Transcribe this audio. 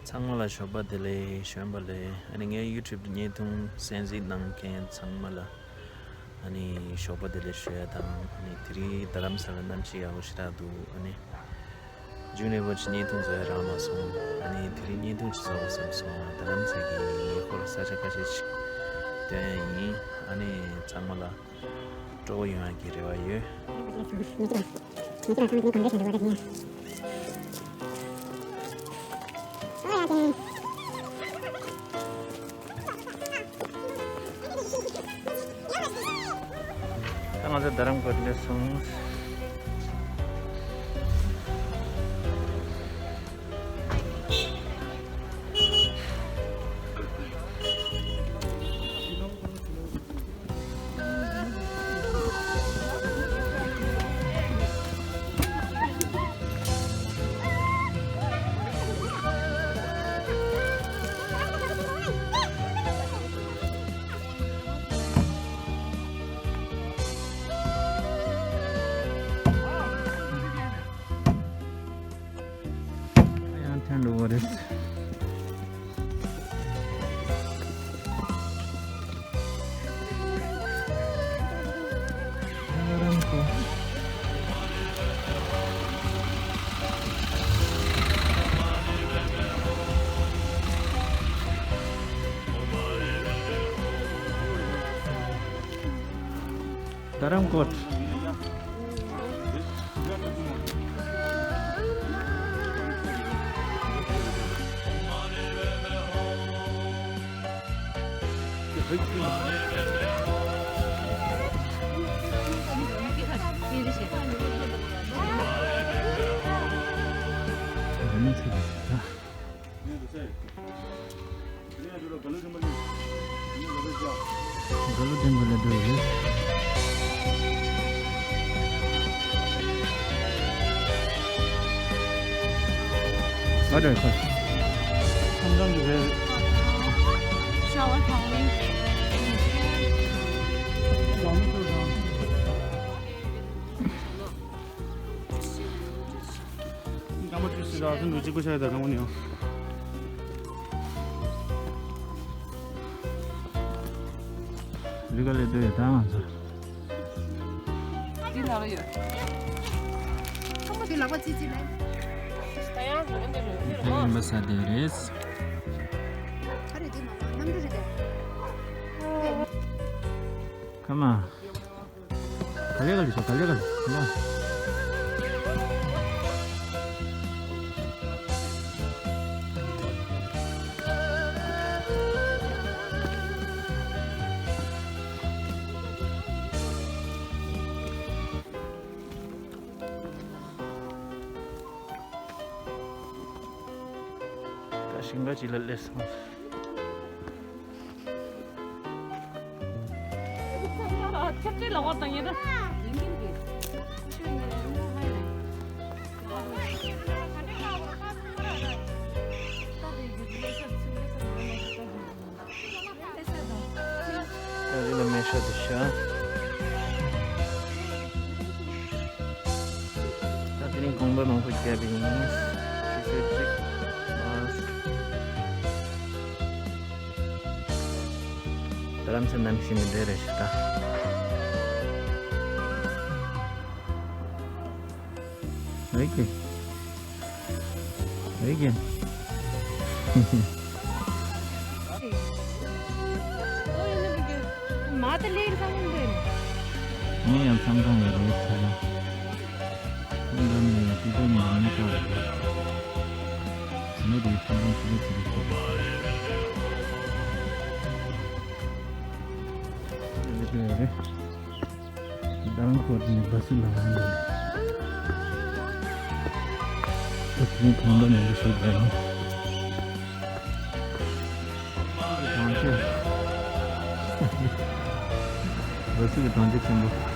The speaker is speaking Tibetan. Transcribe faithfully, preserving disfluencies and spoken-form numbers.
ཚང་མ་ལ་ཞོགས་པ་བདེ་ལེགས། ཞོན་པ་ལེགས། ཨ་ནི་ངའི་ཡུ་ཊུབ་བརྙན་ཐུང་གསན་གཟིགས་གནང་མཁན་ཚང་མ་ལ་ཨ་ནི་ཞོགས་པ་བདེ་ལེགས་ཞུ་ཡ་དང་། ཨ་ནི་དེ་རིང་རྡ་རམ་ས་ལ་གནམ་གཤིས་ཡག་པོ་ཞེ་དྲག་འདུག་ཨ་ནི་རྒྱུན་རིང་པོ་ཅིག་བརྙན་ཐུང་བཟོ་ཡ་རག་མ་སོང་། ཨ་ནི་དེ་རིང་བརྙན་ཐུང་ཅིག་བཟོ་དགོས་བསམ་སོང་། རྡ་རམ་ས་གི་ཉེ་འཁོར་ས་ཆ་ཁ་ཤས་ཅིག་སྟོན་ཡ་ཡིན། ཨ་ནི་ཚང་མ་ལ་སྤྲོ་པོ་ཡོང་ཡག་གི་རེ་བ་ཡོད། ད་ང་ཚོ་རྡ་རམ་ཁོ་སླེབས་སོང་། ཡང་ཐན་འགྲོ་བ་རེད། རྡ་རམ་ཀོཊ། འགྲོ་ལུགས་འགྲིམ་པ་ལས་འགྲོ་ཡི་རེད། ཨ་འདྲ་ཁ། ཁམས་བཟང་གི་རེད། ཤ་བ་ཐང་ལིང་། སྐམ་པོ་བཅུ་ཞིག་རག་སོང་། གཅིག་པུ་ཆགས་ཡོད་ད། སྐམ་པོ་ནི་ཡང་རི་ག་ལས་སྡོད་ཡོད་ད་ང་ཚོ། འདི་ནང་ལ་ཡོད། སྐམ་པོ་དེ་ལག་པ་ཙི་ཙི་ལས། ད་ཡང་རུ་འདི་རུ་འདི་རུ། ཡིན་པ་ས་དེ་རེད། ག་རེ་དེ་མ་མ་གནམ་གྲུ་རེད་དེ། ཁ་མ། ག་ལེ་ག་ལེ་ཤོག་ག་ལེ་ག་ལེ་ཡ། ད་ཞིང་ཁ་ཅིག་ལ་སླེབས་སོང་། ད་རི་ལ་མེ་ཤ་དེ་ཤ། ད་དེ་རིང་གོམ་པ་མང་པོ་བརྒྱབ་པ་ཡིན། ཆུ་ཚོད་གཅིག་ཨ། རྡ་རམ་ས་གནམ་གཤིས་འདི་འདྲ་རེད་ཤག་ད། ཨེ་ཀེ། ཨེ་ཀེ། མ་ད་ལེར་བསམ་གི་འདུག་ངས་ཡང་བསམ་བསམ་ཡོད་རེད་ཟེར་ན། ཁོང་འདྲ་མིན་ཡང་ཅི་འདྲ་མིན་མི་འདྲ་བ་རེད། ངས་དེའི་ཁྲིམས་དཔོན་ཅི་རེད་ཅི་རེད་ཟེར་གི་འདུག་རེད་རེད། རྡ་རམ་ཀོཊ་ནས་བྷ་སི་ལ་ལངས་འདུག་ཁོ་དེ་གོམ་པ་མང་པོ་ཞིག་བརྒྱབ་ཡིན། གྲང་ཤོས། བྷ་སི་གི་གྲང་ཤོས་ཆེན་པོ།